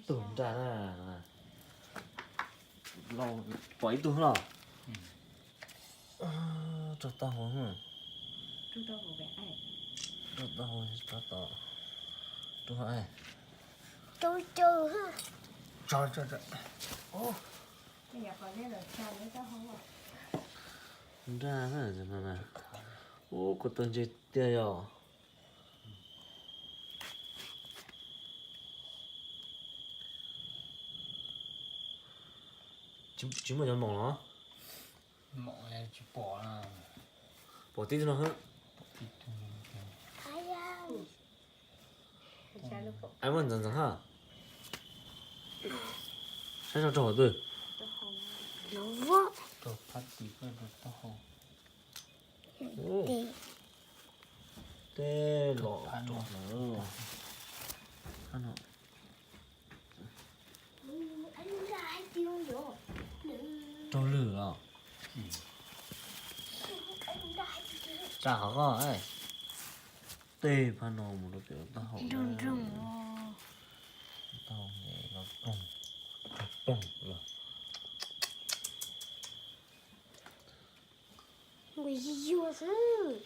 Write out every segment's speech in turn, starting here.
Tug nraj na, pom ib tug los. Rau taub hau, rau taub hau, rau tom, rau hau, rau, tso, tso, tso. Nraj na, ub, kuv tau ntse tiag yog. Tsis muaj cov moom los? Tsis pom, pom tib tug no. Aib, muab ntxeev ntxeev ha. Saib, saib rau hauv twg. Tej los rau no. Raug lwm los? Tsa qhov koj, tej phab no mus rau pem taub hau. Taub hau los ploog, ploog los. Yuag xwb.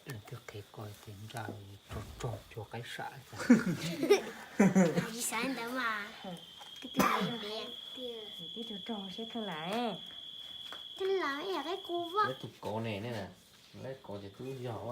Twb qhia koj tias nraj tsaug tsaug cuag qaib sam. Tsis xav ntawd mas. Twb tsaug tsaug siab thwj lam. Thwj lam yam qaib qus. Lawv tus kauv ne, lawv kauv ces twb yog.